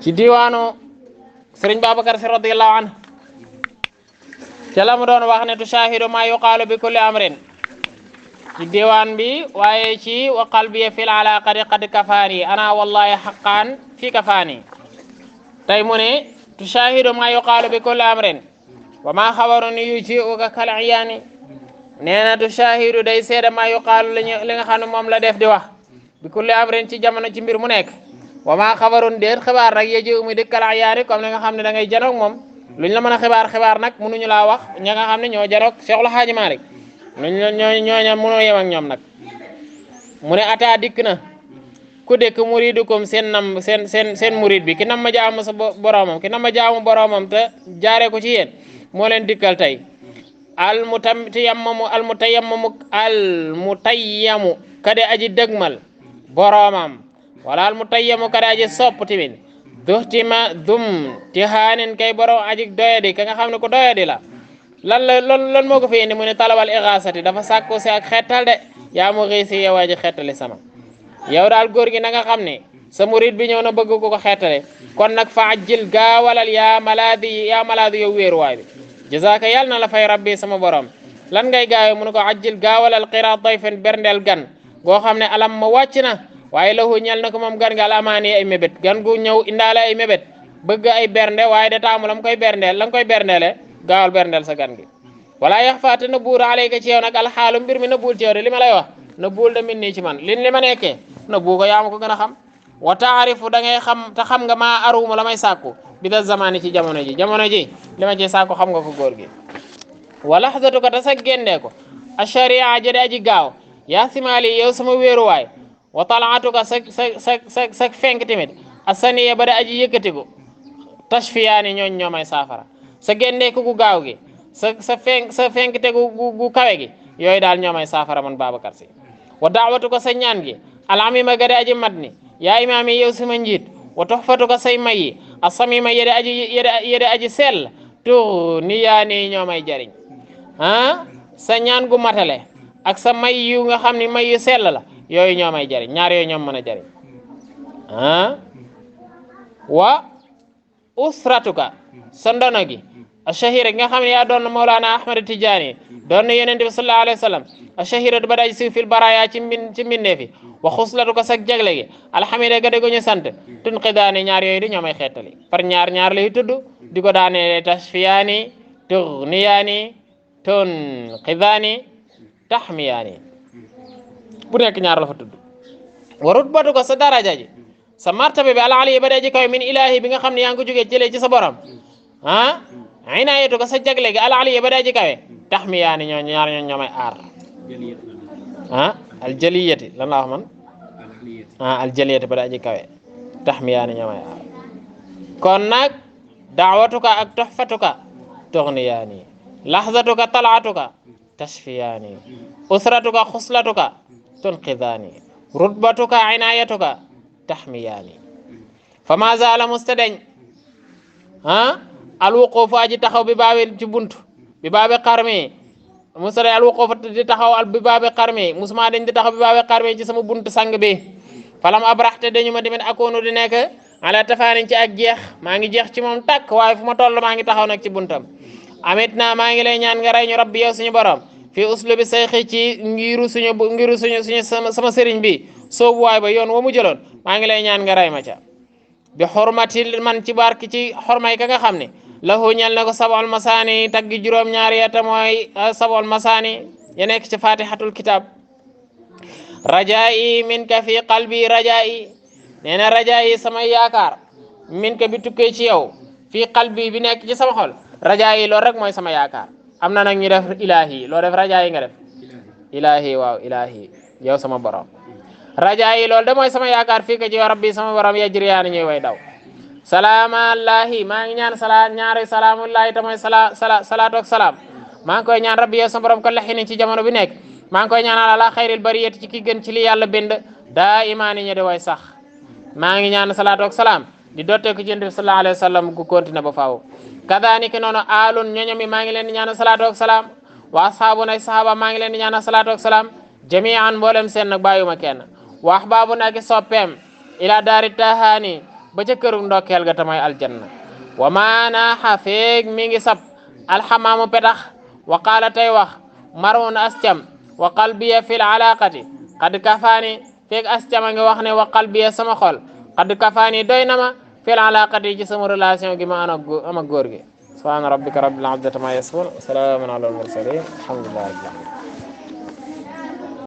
ci diwaanu Sëriñ Babacar Si radiyallahu anhu ca la mu doon wax ne tushahidu ma yuqaalu bi kulli amrin ci diwaan bi waaye ci wa qalbi fil alaqati qad kafaani ana wallahi haqqan fi kafaani tey mu ne tushahidu ma yuqaalu bi kulli amrin wa ma xabarun yuji'uka kal iyaani nee na tushahidu day seede ma yuqaalu li nga xam ne moom la def di wax bi kulli amrin ci jamono ci mbir mu nekk wa ma xabarun déet xibaar nag yeji muy dëkkal iyaani comme li nga xam ne da ngay janoog moom luñ la mën a xibaar nag mënuñu laa wax ña nga xam ne ñoo janoog Cheikhul Haaji Malik ñooña mënoo yem ak ñoom nag mu ne ata dikk na ku dëkk muridukum seen murid bi ki nam ma jaamu sa boromam ki nam ma jaamu boromam te jaaree ko ci yéen moo leen dikkal tey almutayammu kade aji dëgmal boromam wala almutayammu kade aji sopp timin dum tihaanin kay borom aji doyadi ka nga xam ne ko doyadi la lan moo ko fi indi mu ne talabal ixaasati dafa sàkku si ak xettal de yaa mu xiisi yow aji xettali sama yow daal góor gi na nga xam ne sa murid bi ñëw na bëgg ko xettale kon nag fa ajjil gaawalal yaa malaadi yow wéeruwaay bi jazaaka yàlla na la fay rabbi sama borom lan ngay gaawe mu ne ko ajjil gaawalal xiraa dayfen berndeel gan goo xam ne alam ma wàcc na waaye lahu ñel na ko moom gan nga alamaani ay mébét gan gu ñëw indaale ay mébét bëgg ay bernde waaye de taamu la nga koy berndeele gaawal berndeel sa gan gi wala yax faate na buur alayka ci yow nag alxaalu mbir mi na buul ci yow de li ma lay wax na buul de min nii ci man li ma nekkee na buu ko yaa ma ko gën a xam wa taarifu da ngay xam te xam nga maa aruuma la may sàkku bi da zamani ci jamono ji li ma ci sàkku xam nga ko góor gi wa laxzatu ko te sa géndee ko a sharia jëde aji gaaw yaa simaali yow sama wéeruwaay wa talaatu ko sa fenk tamit a saniya ba da aji yëkkatiku tashfiyaani ñoo may saafara sa géndee ko gu gaaw gi sa fenk te gu kawe gi yooyu daal ñoo may saafara man Babacar Si wa daawatu ko sa ñaan gi alamima gade aji mat ni yaa imaam yi yow sama njiit wa toxfatu ko say may yi a samima yede aji sell tur ni yaa nii ñoo may jariñ sa ñaan gu matale ak sa may yu nga xam ne may yu sell la yooyu ñoo may jariñ ñaar yooyu ñoom mën a jariñ wa usratuka sa ndono gi a shahira nga xam ne yaa doon Mawlana Ahmad Tijaani doon na Yonent bi sallallahu alayhi wa sallam a shahira du ba daji siw fil baraya ci mbindeefi wa xuslatu ko sag jagle gi alhamida ga dégg ñu sant tun xidaani ñaar yooyu di ñoo may xeetali par ñaar lay tudd di ko daane tashfiyaani tughniyaani tun xidaani tahmiyaani bu nekk ñaar la fa tudd wa rutbatu ko sa daraja ji sa martaba bi alali ba daji kaw min ilahi bi nga xam ne yaa ngi ko jógee jëlee ci sa borom inaayatu ko sa jagle gi alali ba daji kawe tahmiyaani ñaar ñoo may aar aljaliyati lan la wax man aljaliyati ba da aji kawe tahmiyaani ñoomay aar kon nag daawatuka ak toxfatuka tughniyaani lahzatuka talaatuka tashfiyaani usratuka xuslatuka tunqidaani rutbatuka inaayatuka tahmiyaani fa ma zaala mustadeñ alwuqufu aji taxaw bi baabi ci buntu bi baabi xarmi musala alwuqufu di taxaw bi baabi xarmi musuma dañ di taxaw bi baabi xarmi ci sama buntu sang bi falam abraxte dañu ma demit akoonu di nekk ala tafaanin ci ak jeex maa ngi jeex ci moom takk waaye fu ma toll maa ngi taxaw nag ci buntam amit naa maa ngi lay ñaan nga rey ñu rabbi yow suñu borom fii uslubi sayxi ci ngiru suñu sama sëriñ bi soobu waay ba yoon wa mu jëloon maa ngi lay ñaan nga rey ma ca bi xormati man ci barki ci xormay ka nga xam ne lahu ñal na ko sabol masaani taggi juróom ñaari yata mooy sabol masaani ya nekk ci fatihatul kitab rajaa'i min ka fi qalbi rajaa'i nee na rajaa'i sama yaakaar min ka bi tukkee ci yow fii qalbi bi nekk ci sama xol rajaa'i loolu rek mooy sama yaakaar am na nag ñu def ilahi loo def rajaa'i nga def ilahi waaw ilahi yow sama borom rajaa'i loolu de mooy sama yaakaar fii ka ci yow rabbi sama borom yajriyaani ñuy way daw salaamaallahi maa ngi ñaan ñaari salaamullahi te mooy salaatu ak salaam maa ngi koy ñaan rabbi yow sama borom ko laxini ci jamono bi nekk maa ngi koy ñaanal ala xayril bariyati ci ki gën ci li yàlla bind daa imaani ñe de way sax maa ngi ñaan salaatu ak salaam di dotte ko ci Yonent bi sallallahu alayhi wa sallam gu continué ba faaw kadhalika noonu aalun ñoñomi maa ngi leen di ñaanal salaatu ak salaam wa ashaabun ay sahaba maa ngi leen di ñaanal salaatu ak salaam jami'an mboolem seen nag bàyyuma kenn wa ahbaabun ak soppeem ila daari tahaani ba ca këru ndokkeel ga tamay aljanna wa maanaaxa feeg mi ngi sab alxamaamu petax wa qaala tey wax marun ascam wa qalbiya fil alaqati qad kafaani feeg ascam a ngi wax ne wa qalbiya sama xol qad kafaani doy na ma fil alaqati ci sama relation gi ma am ak góor gi subhaana rabbika rabbil izzati ma yasifun salaamun ala al mursalin alhamdulillahi rabbil alamin